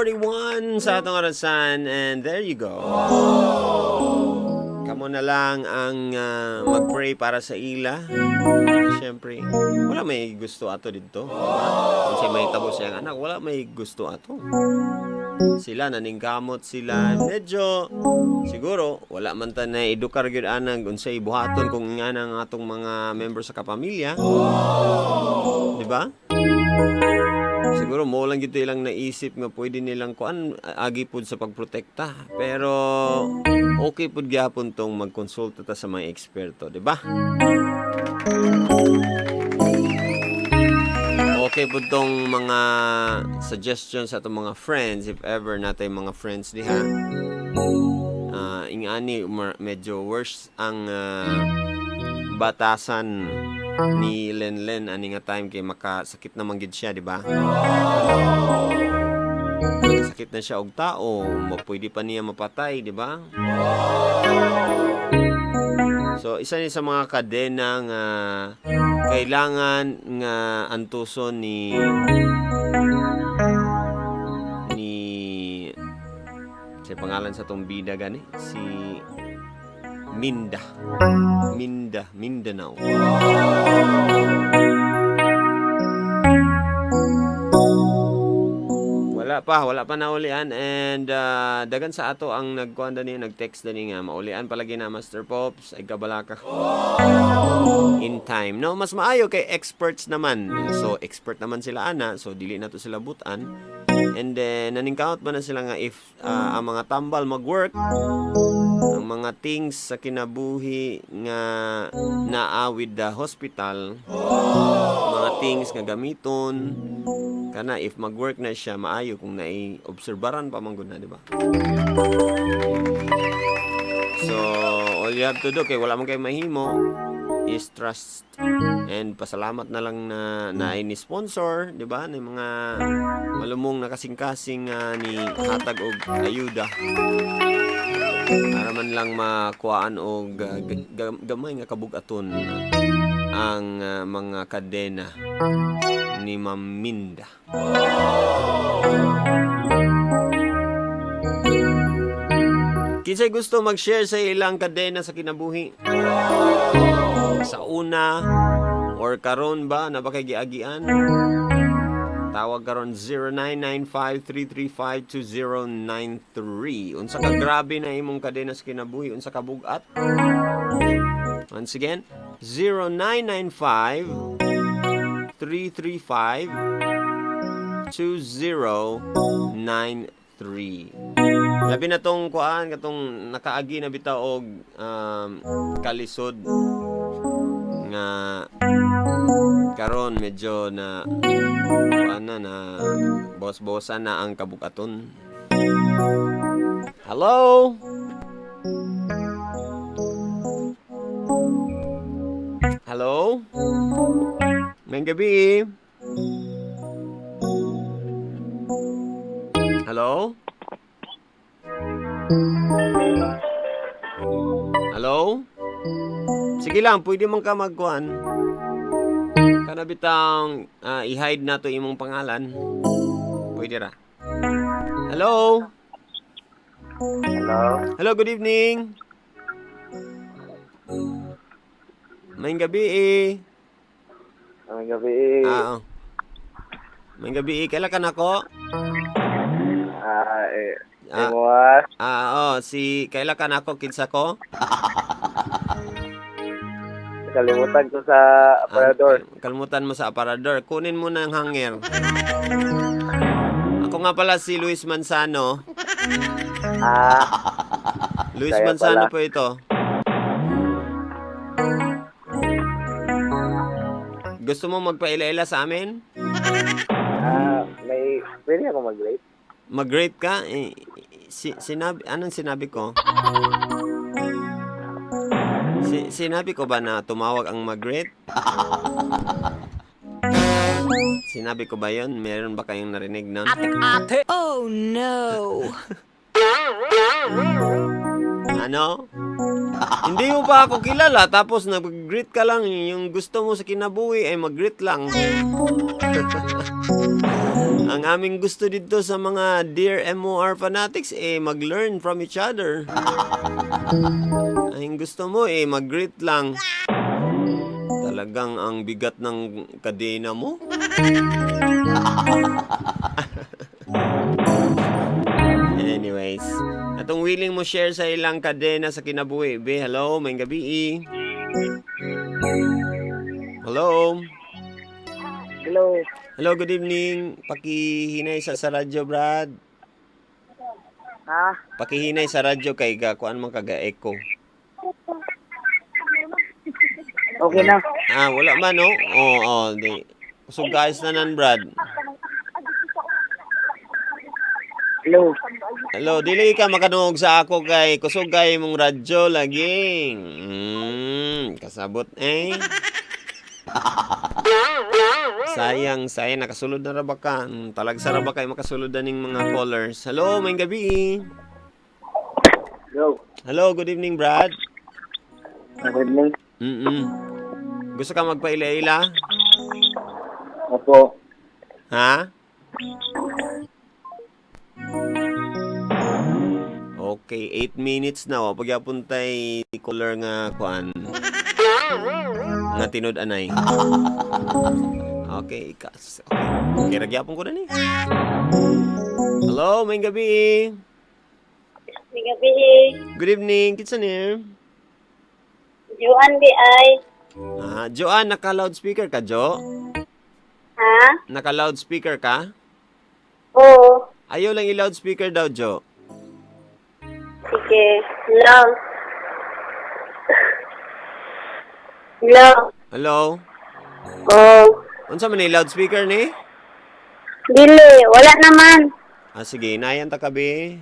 8:41 sa atong orasan and there you go. Kamo na lang ang mag-pray para sa ila. Siyempre, wala may gusto ato dito. Kung siya may tabo siyang anak, wala may gusto ato. Sila naningkamot sila. Medyo siguro wala man ta na edukar gyud anang unsay buhaton kung nga ang atong mga member sa kapamilya. Di ba? Siguro mo lang gito ilang naisip nga pwede nilang kuan agi pud sa pagprotekta. Pero okay pud gyapon tong magkonsulta ta sa mga eksperto, di ba? Okay pud tong mga suggestions sa atong mga friends if ever natay mga friends diha. Ingani medyo worse ang batasan ni Lenlen ani nga time kay makasakit naman gid siya, di ba? Makasakit na siya og tao, pwede pa niya mapatay, di ba? So isa ni sa mga kadena nga kailangan nga antuson ni ni sa pangalan sa tong bida gani si Minda Minda Mindanao. Wala pa naulian and dagan sa ato ang nagkuan dani, nag-text dani nga maulian palagi na, Master Pops, ay kabalaka. In time. No, mas maayo kay experts naman. So expert naman sila ana, so dili na to sila butan. And then naningkamot ba na sila nga if ang mga tambal mag-work, ang mga things sa kinabuhi nga naa with the hospital, mga things nga gamiton kana, if mag-work na siya, maayo kung nai-obserbaran pa man gud na, di ba? So all you have to do kay wala man kay mahimo is trust and pasalamat na lang na naay ni sponsor, di ba, ni mga malumong na kasing-kasing ni hatag og ayuda para man lang makuhaan og gamay nga kabug-aton ang mga kadena ni Ma'am Minda. Kinsay gusto mag-share sa ilang kadena sa kinabuhi? Sa una or karon ba na ba kay giagian? Tawag karon 0995-335-2093. Unsa ka grabe na imong kadena sa kinabuhi, unsa ka bug-at? Once again, 0995 335 2093. Labi na tong kuan katong nakaagi na bitaw og kalisod nga karon medyo na kuan na na boss-bossan na ang kabugaton. Hello? Hello? Maayong gabi. Hello? Hello? Sige lang, pwede man ka magkuan. Kana bitang i-hide na to imong pangalan. Pwede ra. Hello? Hello? Hello, good evening. Maayong gabi eh. Maayong gabi. Ah, oh. Maayong gabi eh. Kaila ka nako? Ah, eh, Ah. imo ah. Ah, oh, si kaila ka nako, kinsa ko? Kalimutan ko sa aparador. Ah, kalimutan mo sa aparador. Kunin mo na ang hanger. Ako nga pala si Luis Manzano. Ah, Luis Kaya Manzano pala. po ito. Gusto mo magpaila-ila sa amin? Ah, may pwede ako mag-rate? Mag-rate ka? Eh, sinabi, anong sinabi ko? Sinabi ko ba na tumawag ang mag-rate? Sinabi ko ba yun? Meron ba kayong narinig nun? Oh no. Ano? Hindi mo pa ako kilala tapos nag-greet ka lang, yung gusto mo sa kinabuhi ay mag-greet lang. Ang aming gusto dito sa mga Dear MOR fanatics, eh, mag-learn from each other. Ang gusto mo, eh, mag-greet lang. Talagang ang bigat ng kadena mo. Anyways, atong willing mo share sa ilang kadena sa kinabuhi. Be, hello, may gabi. Eh. Hello. Hello. Hello, good evening. Pakihinay sa radyo, Brad. Ha? Pakihinay sa radyo kay ga kuan man kaga echo. Okay na. Ah, wala man, no? Oo, oh, di. So guys na nan, Brad. Hello. Hello, dili ka makadungog sa ako kay kusog kay mong radyo lagi. Kasabot eh. Sayang, sayang nakasulod na ra ba ka? Talagsa ra ba kay makasulod na ning mga callers? Hello, may gabi. Hello. Hello, good evening, Brad. Good evening. Gusto ka magpaila-ila? Opo. Ha? Okay, 8 minutes na. Wa pagyapon tay caller nga kuan. Nga tinud anay. Okay, ikas. Okay. Okay, ra gyapon ko na ni. Hello, may gabi. May gabi. Good evening, kinsa ni? Juan di ay. Ah, Joanne, naka loudspeaker ka, Jo? Ha? Naka loudspeaker ka? Oo. Ayaw lang i-loudspeaker daw, Jo. Sige. Hello. Hello. Hello? Oo. Unsa man ni loudspeaker ni? Dili. Wala naman. Ah, sige, inayan ta kabi.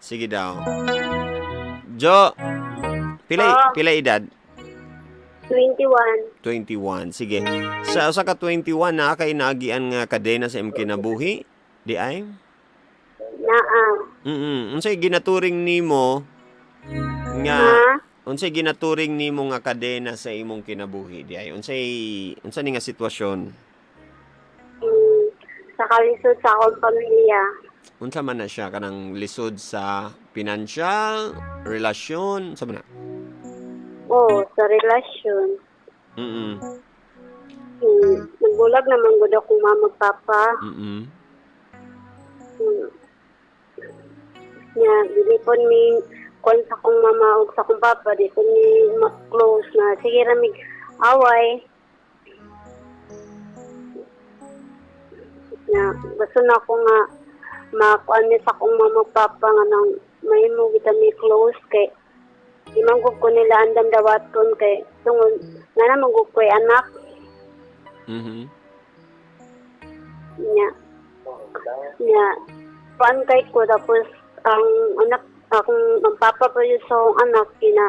Sige daw. Jo, pila, Oo. pila edad? 21. 21. Sige. Sa usa ka 21 na kay naagian nga kadena sa imong kinabuhi? Di ay? Naa. Unsay ginaturing nimo nga Ha? unsay ginaturing nimo nga kadena sa imong kinabuhi di ay? Unsay unsa ni nga sitwasyon? Sa kalisod sa akong pamilya. Unsa man na siya kanang lisod sa pinansyal, relasyon, sa man na? Oo, sa relasyon. Nagbulag naman gud akong mama ug papa. Nya, dili po mi kuan sa akong mama ug sa akong papa, di po mi ma-close na. Sige ra mig away. Na, gusto na ako nga makuan mi sa akong mama ug papa nga nang mahimo kita mi close kay di man gud ko nila andam dawaton kay tungod nga naman gud ko'y anak niya. Niya, kuan kay ko tapos ang anak akong ang papa pa yun sa akong anak kina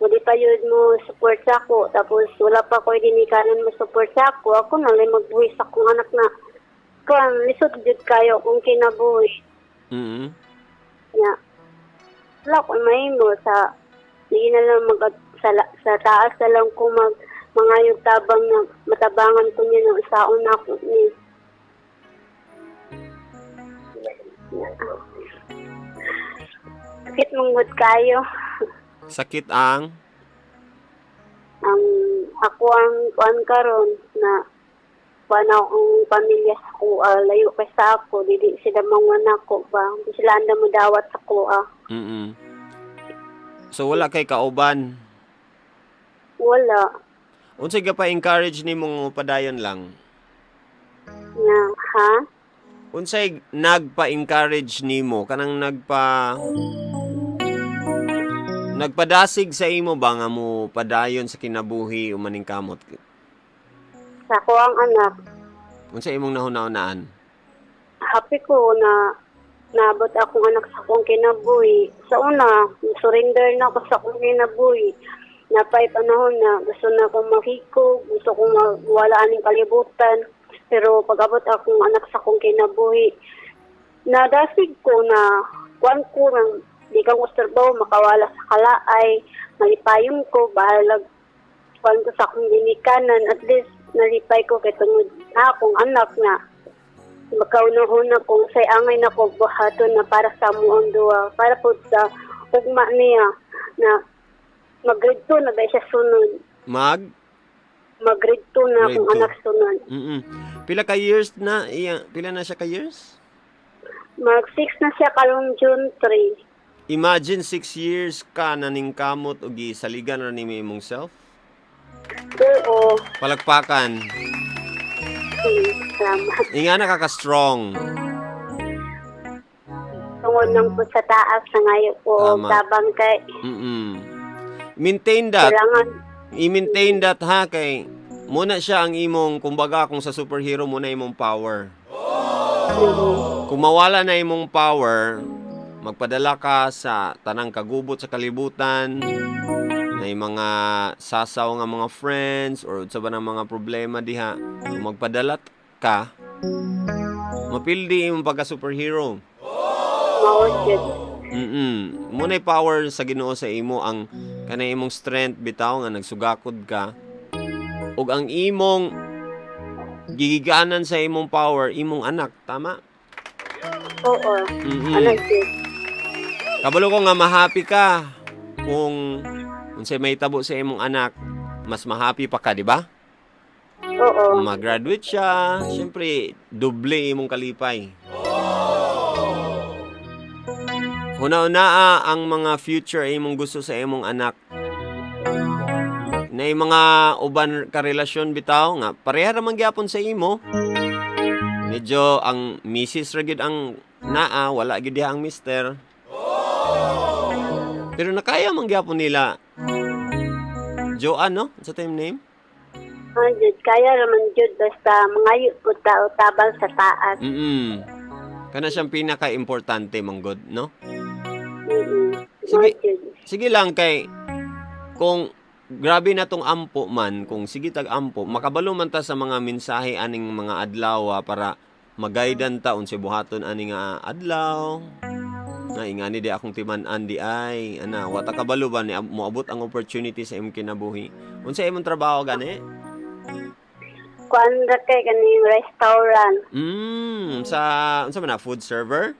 wala pa yun mo support sa ako tapos wala pa ko dinikanan mo support sa ako ako na lang magbuhi sa akong anak na kuan lisod jud kayo kung kinabuhi. Niya, wala ko mahimo sa hindi na lang mag sa taas na lang ko mag mga yung tabang na matabangan ko niya ng saon na ako ni. Sakit manggod kayo. Sakit ang Ang ako ang kuan karon na kuan akong pamilya sa kuha, layo kay sa ako, dili sila manguan ako ba, di sila anda mo dawat sa kuha. So wala kay kauban. Wala. Unsay ka pa encourage nimo nga padayon lang? Na, ha? Unsay nagpa-encourage nimo kanang nagpadasig sa imo ba nga mo padayon sa kinabuhi o maning kamot? Sa ako ang anak, Unsay imong nahuna-hunaan? Happy ko na naabot akong anak sa akong kinabuhi. Sa una, surrender na ako sa akong kinabuhi. Napay panahon na gusto na akong mahiko, gusto kong mawala aning kalibutan. Pero pag abot akong anak sa akong kinabuhi, nadasig ko na kuan ko ng di kang usturbo, makawala sa kalaay, malipayon ko, bahalag kuan ko sa akong ginikanan, at least nalipay ko kay tungod na akong anak na Makaunahon na kung say angay na ko buhaton na para sa amuang duwa, para po sa ugma niya na mag-grade 2 na ba siya sunod. Mag Mag-grade 2 na Grade akong 2. anak sunod. Pila ka years na iya, pila na siya ka years? Mag 6 na siya karong June 3. Imagine 6 years ka na ning kamot og gisaligan ra nimo imong self. Oo. Palakpakan. Salamat. Ingana ka ka strong. Tungod lang po sa taas na ngayon po Tama. tabang kay Maintain that. kailangan. I-maintain that ha, kay muna siya ang imong, kumbaga kung sa superhero, muna imong power. Kung mawala na imong power, magpadala ka sa tanang kagubot sa kalibutan, na yung mga sasaw nga mga friends or unsa ba ng mga problema diha, kung magpadala ka, mapildi imong pagka superhero. Mao jud. Muna'y power sa Ginoo sa imo, ang kanay imong strength bitaw nga nagsugakod ka. Ug ang imong gigiganan sa imong power, imong anak, tama? Oo. Ano jud. Kabalo ko nga mahappy ka kung unsay mahitabo sa imong anak, mas mahappy pa ka, di ba? Oo. Mag-graduate siya, syempre doble imong kalipay. Huna-hunaa ang mga future imong gusto sa imong anak. Na yung mga uban karelasyon bitaw nga pareha ra man gyapon sa imo. Medyo ang misis ra gyud ang naa, wala gyud diha ang mister. Pero nakaya man gyapon nila. Joanne, no? Sa time name? Ano jud, kaya raman jud basta mangayo po tao tabang sa taas. Kana siyang pinaka-importante manggod, no? Sige. Sige. Sige lang kay kung grabe na tong ampo man, kung sige tag ampo, makabalo man ta sa mga mensahe aning mga adlaw ah, para magaidan ta unsay buhaton ani nga adlaw. Nga ingani di akong timan-an di ay ana, wa ta kabalo ba ni moabot ang opportunity sa imong kinabuhi. Unsa imong trabaho gani? Kuan ra kay kaning restaurant. Sa unsa man na, food server?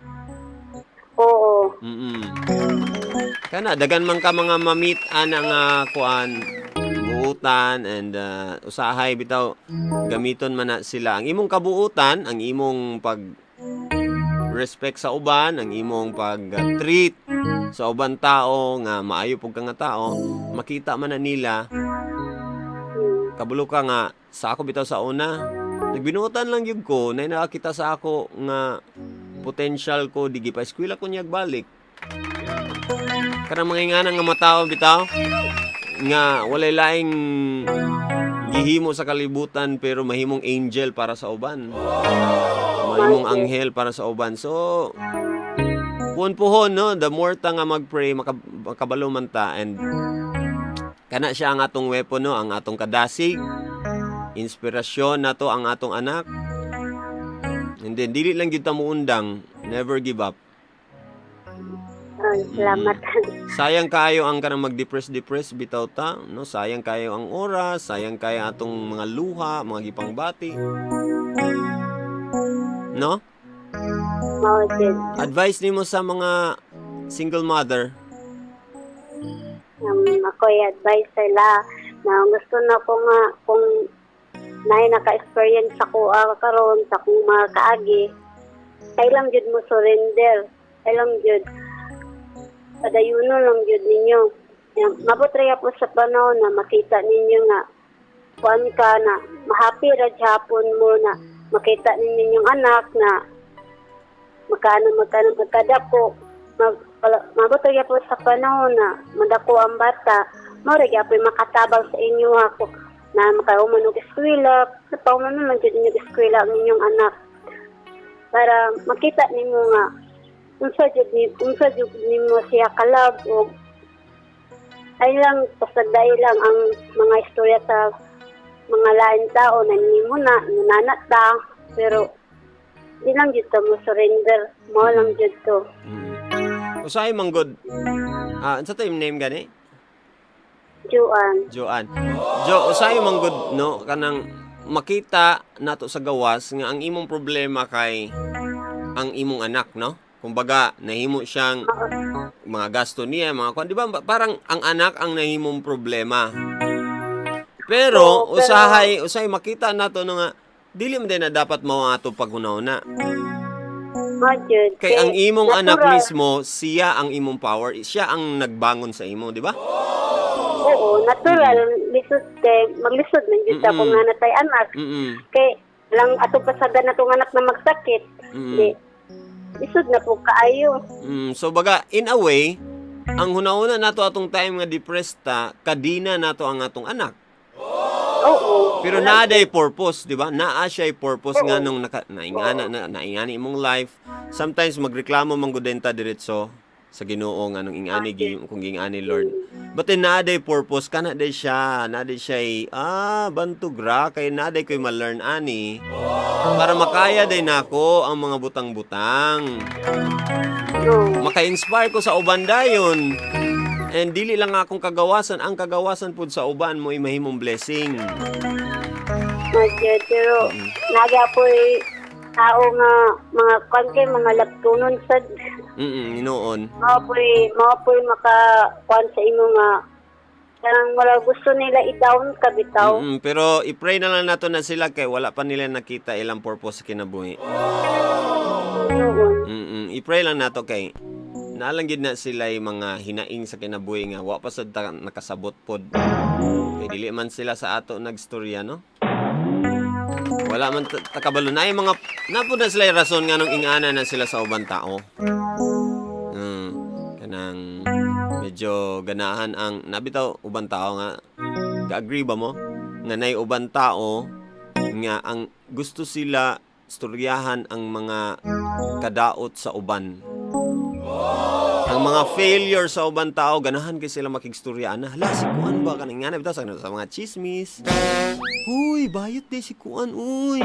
Oo. Kana dagan man ka mga ma-meet ana nga kuan buutan and usahay bitaw gamiton man na sila ang imong kabuutan, ang imong pag respect sa uban, ang imong pag treat sa uban tao nga maayo pug ka nga tao, makita man na nila. Kabalo ka nga sa ako bitaw sa una nagbinuotan lang gyud ko na nakakita sa ako nga potential ko, di pa eskwela ko niyag balik. Kanang mga ingana nga matao bitaw nga walay laing gihimo sa kalibutan pero mahimong angel para sa uban, mahimong anghel para sa uban. So puhon-puhon, no, the more ta nga mag-pray, makabalo man ta and kana siya ang atong weapon, no, ang atong kadasig, inspirasyon nato ang atong anak. And then dili lang gyud ta muundang, never give up. Ay, salamat. Sayang kayo ang kanang mag-depress depress bitaw ta, no? Sayang kayo ang oras, sayang kayo atong mga luha, mga gipangbati. No? Mao jud. Advice nimo sa mga single mother? Ako i-advise sila na gusto na ko nga kung naay naka-experience ako karon sa akong mga kaagi, kailang jud mo surrender, kailang jud padayuno lang jud ninyo. Yan, mabot ra po sa panahon na makita ninyo nga kuan ka na mahappy ra hapon mo na makita ninyo yung anak na magkano magkano magkadako mabot ra po sa panahon na madako ang bata, mao ra gyapon makatabang sa inyo ako na makauman og eskwela, napauman man jud ninyo og eskwela ang inyong anak para makita nimo nga unsa jud nimo siya kalab og ay lang pasagday lang ang mga istorya sa mga lain tao na nimo na nana ta, pero di lang jud ta mo surrender, mo lang jud to. Usahay man gud. Ah, unsa to imong name gani? Juan. Joanne. Jo, usahay man gud, no, kanang Makita nato sa gawas nga ang imong problema kay ang imong anak, no? Kumbaga, nahimo siyang mga gasto niya, mga kwan, di ba? Parang ang anak ang nahimong problema. Pero, Oo, pero- usahay makita nato no nga dili man din na dapat mao ang ato paghunahuna. Mao jud. Kay ang imong anak natural. mismo, siya ang imong power, siya ang nagbangon sa imo, di ba? Oo, natural lisod kay maglisod man jud ta kung naa tay anak. Kay lang ato pasagan na tong anak na magsakit. Di lisod na po kaayo. So baga, in a way, ang hunahuna nato atong time nga depressed ta, kadina nato ang atong anak. Oo. Pero naa day purpose, di ba? Naa siya'y purpose nga nung naka, naingana na naingani imong life. Sometimes magreklamo man gud ta diretso sa Ginoo nga nung ingani gi kung gingani Lord. But then naa day purpose kana day siya, naa day siya bantog ra kay naa day ko'y ma-learn ani para makaya day nako ang mga butang-butang. Oo. Maka-inspire ko sa uban dayon. And dili lang akong kagawasan, ang kagawasan pud sa uban mo mahimong blessing. Mao jud, pero naga po'y tao nga mga kwan kay mga laptunon sad. Noon. Mao po'y maka kwan sa imo nga kanang wala gusto nila i-down ka bitaw. Pero i-pray na lang nato na sila kay wala pa nila nakita ilang purpose sa kinabuhi. Noon. I-pray lang nato kay naalang gid na sila yung mga hinaing sa kinabuhi nga wa pa sad ta nakasabot pod. Kay dili man sila sa ato nagstorya, no? Wala man ta kabalo na yung mga napud na sila yung rason nga nung ingana na sila sa ubang tao. Kanang medyo ganahan ang nabitaw ubang tao nga ka-agree ba mo nga nay uban tao nga ang gusto sila storyahan ang mga kadaot sa uban. Ang mga failure sa uban tao, ganahan kay sila makigstorya na. Hala, si Kuan ba kaning nga bitaw sa mga chismis. Uy, bayot di si Kuan, uy.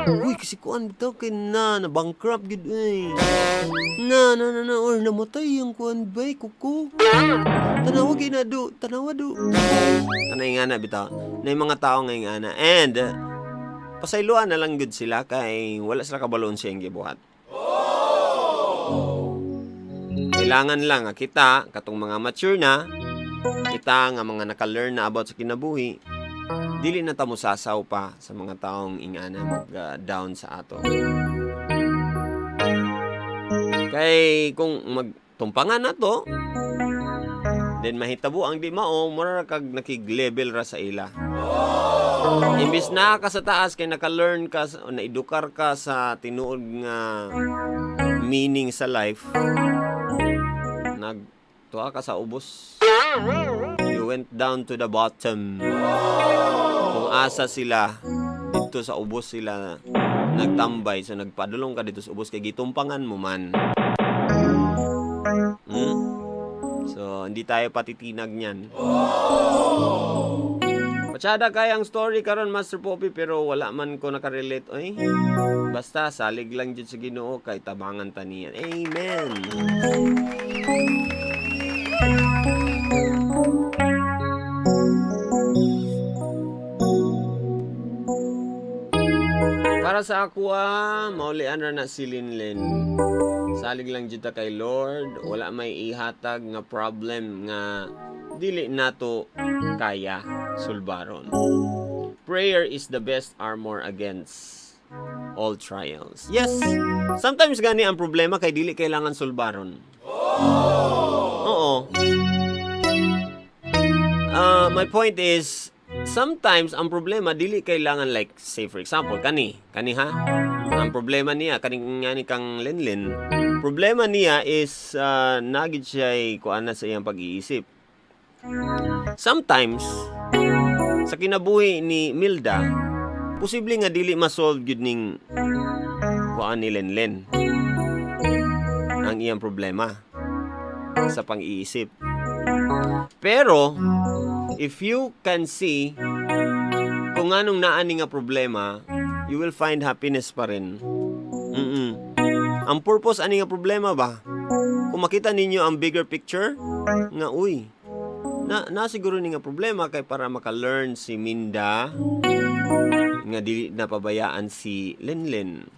Uy, kasi Kuan bitaw kay na na bankrupt gid uy. Na na na na or namatay ang Kuan bay kuko. Tanawa gid na do, tanawa do. Kanay nga na bitaw. Na yung mga tao nga ana. And pasayloan na lang gud sila kay wala sila kabaloon sa iyang gibuhat. Kailangan lang nga kita katong mga mature na, kita nga mga naka-learn na about sa kinabuhi, dili na ta mosasaw pa sa mga taong ingana mag down sa ato. Kay kung magtumpangan na to, then mahitabo ang di mao, mura ra kag nakig-level ra sa ila. Imbis na ka sa taas kay naka-learn ka, o naedukar ka sa tinuod nga meaning sa life, nagtuwa ka sa ubos. You went down to the bottom. Kung asa sila, dito sa ubos sila nagtambay. So nagpadulong ka dito sa ubos kay gitumpangan mo man. So hindi tayo patitinag niyan. Patsada kay ang story karon, Master Poppy, pero wala man ko nakarelate oy. Basta salig lang jud sa Ginoo kay tabangan ta niya. Amen. Para sa ako maulian ra na si Linlin. Salig lang jud ta kay Lord, wala may ihatag nga problem nga dili nato kaya sulbaron. Prayer is the best armor against all trials. Yes, sometimes gani ang problema kay dili kailangan sulbaron. Oo. My point is, sometimes ang problema dili kailangan, like say for example kani kani ha, ang problema niya kani nga ni kang Lenlen, problema niya is nagid siya kuan na sa iyang pag-iisip. Sometimes sa kinabuhi ni Milda, posible nga dili ma-solve gyud ning kuan ni Lenlen ang iyang problema sa pang-iisip, pero if you can see kung anong naani nga problema, you will find happiness pa rin. Ang purpose ani nga problema ba? Kung makita ninyo ang bigger picture, nga uy, Na siguro ni nga problema kay para maka-learn si Minda nga dili na pabayaan si Lenlen,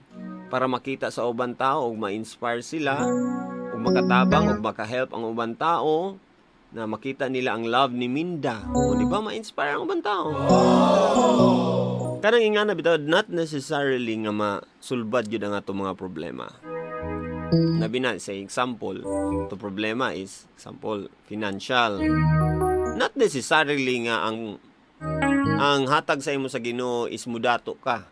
para makita sa uban tao ug ma-inspire sila ug makatabang ug maka-help ang uban tao na makita nila ang love ni Minda. O di ba ma-inspire ang uban tao? Kanang ingana bitaw, not necessarily nga masulbad gyud ang atong mga problema. Labi na sa example, to problema is example financial. Not necessarily nga ang hatag sa imo sa Ginoo is mudato ka.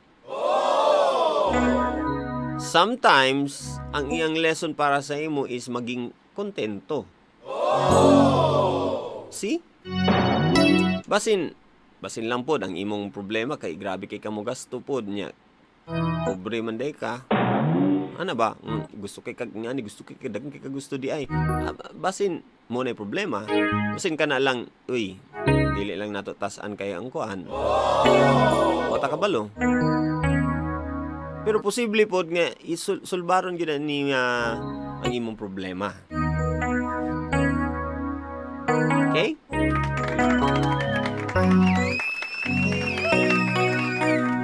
Sometimes ang iyang lesson para sa imo is maging kontento. See? Basin lang pod ang imong problema kay grabe kay kamo gasto pod niya. Pobre man day ka. Ana ba? Gusto kay kag ngani, gusto kay kag kay ka gusto di ay. Ah, basin mo na problema. Basin ka na lang, uy, dili lang nato tas-an kay ang kuan. Wa ta kabalo. Pero posible pod nga isulbaron gyud na niya ang imong problema. Okay?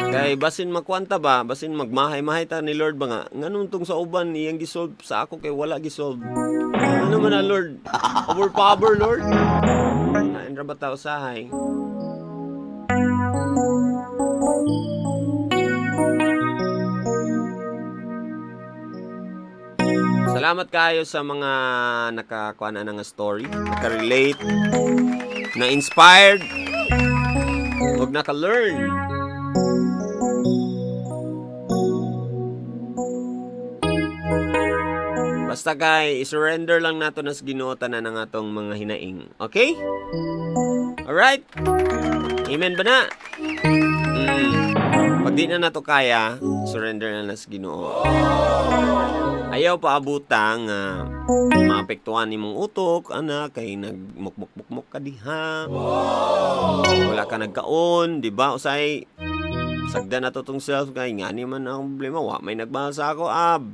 Kay basin makwanta ba, basin magmahay-mahay ta ni Lord ba nga, nganong tong sa uban iyang gisolve sa ako kay wala gisolve. Ano man na, Lord? Overpower, Lord? Lain ra ba ta usahay? Salamat kayo sa mga nakakuha na nga story, naka-relate, na-inspired, ug naka-learn. Basta kay i-surrender lang nato nas Ginoo tanan ang atong mga hinaing. Okay? Alright? Amen ba na? Pag di na nato kaya, surrender na nas Ginoo. Ayaw paabutang maapektuhan nimong utok, ana, kay nagmukmuk-mukmuk ka diha. Wala ka nagkaon, di ba? Usay, sagdan na to tong self kay ngani man ang problema, wa may nagmahal sa ako, ab.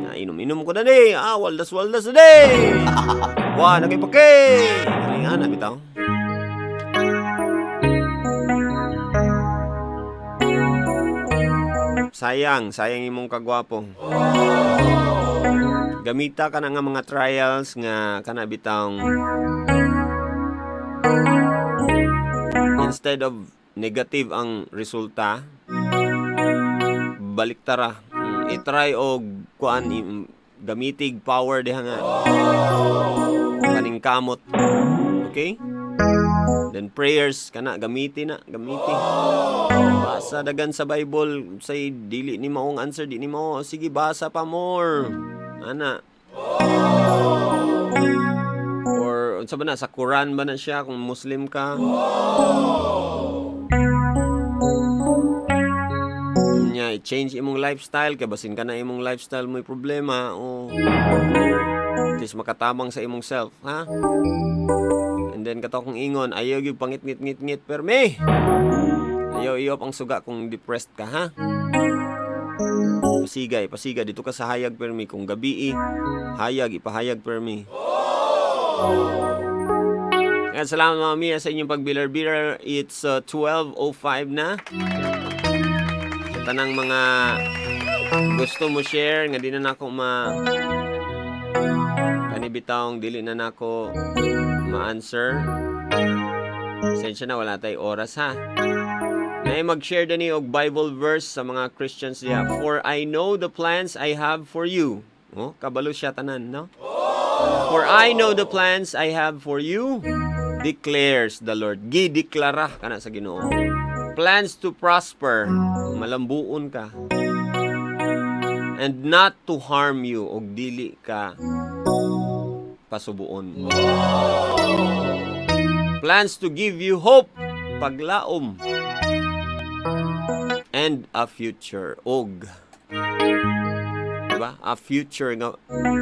Na inom-inom ko na ni, waldas-waldas na ni. Wa nagipake. Ano nga na bitaw? Sayang, sayang imong kagwapo. Gamita ka na nga mga trials nga kana bitang instead of negative ang resulta, baliktara. I-try og kuan, gamitig power diha nga kaning kamot. Okay? Then prayers kana gamiti na, gamiti. Basa dagan sa Bible, say dili ni maong answer, di ni mao, sige basa pa more. Ana. Or unsa ba na sa Quran ba na siya kung Muslim ka? Nya, i-change imong lifestyle kay basin ka na imong lifestyle mo'y problema o at least makatabang sa imong self, ha? And then kato kong ingon, ayaw gyud pangit-ngit-ngit-ngit perme. Ayaw iyo pang suga kung depressed ka, ha? Pasigay, pasiga dito ka sa hayag permi kung gabi hayag ipahayag permi. Kaya salamat mga Mia sa inyong pagbilar-bilar. It's 12:05 na. Sa tanang mga gusto mo share nga di na nako ma kanibitawng dili na nako ma-answer. Pasensya na, wala tay oras ha. Nay mag-share dani og Bible verse sa mga Christians diha. "For I know the plans I have for you." Oh, kabalo siya tanan, no? "For I know the plans I have for you, declares the Lord." Gideklara kana sa Ginoo. "Plans to prosper," malambuon ka. "And not to harm you," og dili ka pasubuon. "Plans to give you hope," paglaom. "And a future," og diba? A future nga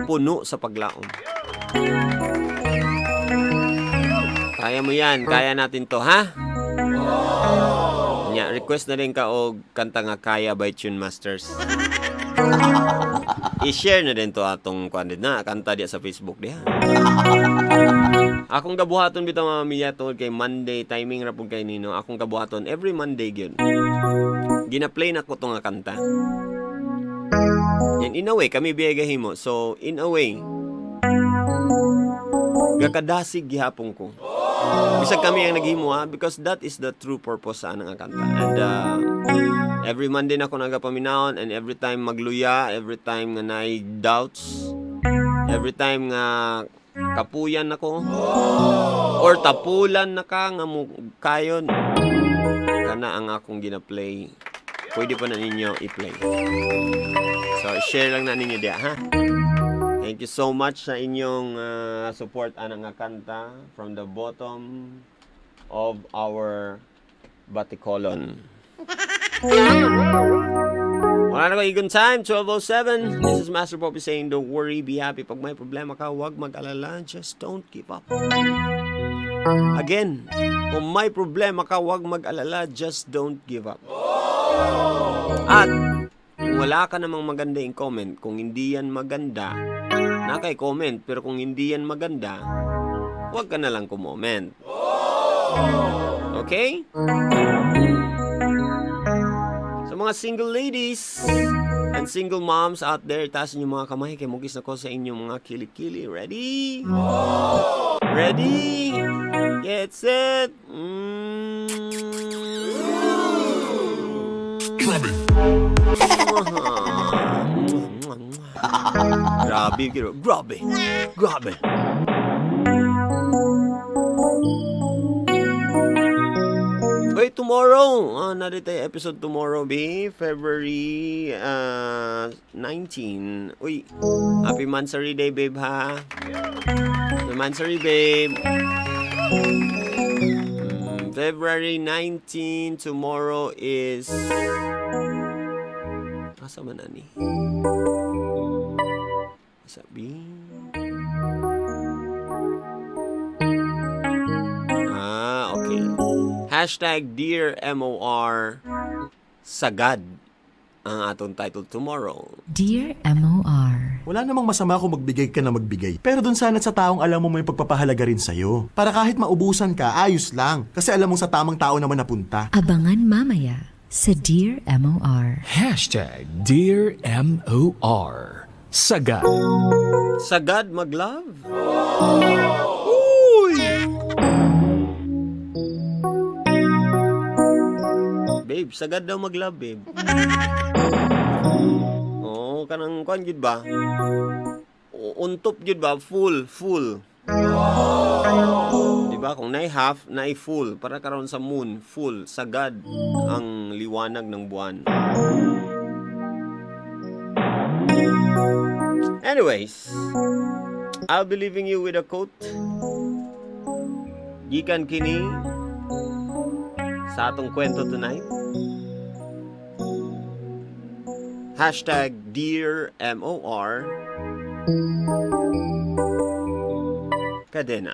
puno sa paglaom. Kaya mo yan, kaya natin to, ha? Nya, request na rin ka og kanta nga Kaya by Tune Masters. I-share na din to atong kuan din na kanta diya sa Facebook diha. Akong gabuhaton bitaw, mga pamilya, tungod kay Monday timing ra pud kay nino. Akong gabuhaton every Monday gyud. Gina-play na ko to nga kanta. And in a way, kami biyay gahimo. So, in a way, gakadasig gihapon ko. Bisag kami ang naghimo ha, because that is the true purpose sa anang kanta. And every Monday na ako nagapaminawon and every time magluya, every time nga naay doubts, every time nga kapuyan ako or tapulan na ka nga mo kayon, kana ang akong gina-play. Pwede pa na ninyo i-play. So, share lang na ninyo diya, ha? Thank you so much sa inyong support anang nga kanta from the bottom of our Batikolon. Wala na ko igon time, 12:07. This is Master Poppy saying, "Don't worry, be happy." Pag may problema ka, huwag mag-alala. Just don't give up. Again, kung may problema ka, huwag mag-alala. Just don't give up. At kung wala ka namang maganda yung comment, kung hindi yan maganda, nakay comment, pero kung hindi yan maganda, huwag ka na lang kumoment. Okay? Sa mga single ladies and single moms out there, taas niyo mga kamay kay mugis na ko sa inyong mga kilikili. Ready? Ready? Get set. Grabe, grabe, grabe. Wait, tomorrow. Ah, naa tay episode tomorrow, B. February 19. Uy, happy Mansari Day, babe, ha? Happy Mansari, babe. February 19, tomorrow is. Asa man ani? Sabi. Ah, okay. #DearMOR Sagad ang atong title tomorrow. Dear MOR. Wala namang masama kung magbigay ka na magbigay. Pero dun sana sa taong alam mo may pagpapahalaga rin sa'yo. Para kahit maubusan ka, ayos lang. Kasi alam mo sa tamang tao naman napunta. Abangan mamaya sa Dear MOR. #DearMOR. Sagad. Sagad maglove? Uy! Babe, sagad daw maglove, babe. Oo, kanang kuan gyud ba? Untop gyud ba? Full, full. Di ba? Kung naay half, naay full. Para karon sa moon, full, sagad ang liwanag ng buwan. Anyways, I'll be leaving you with a quote. Gikan kini sa atong kwento tonight. #DearMOR Kadena.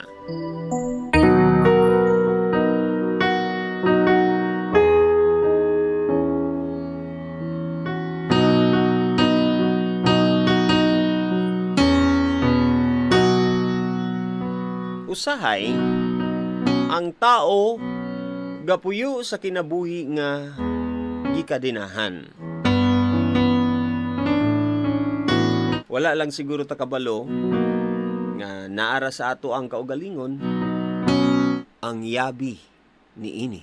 Usahay, ang tao gapuyo sa kinabuhi nga gikadenahan. Wala lang siguro ta kabalo nga naara sa ato ang kaugalingon ang yabi ni ini.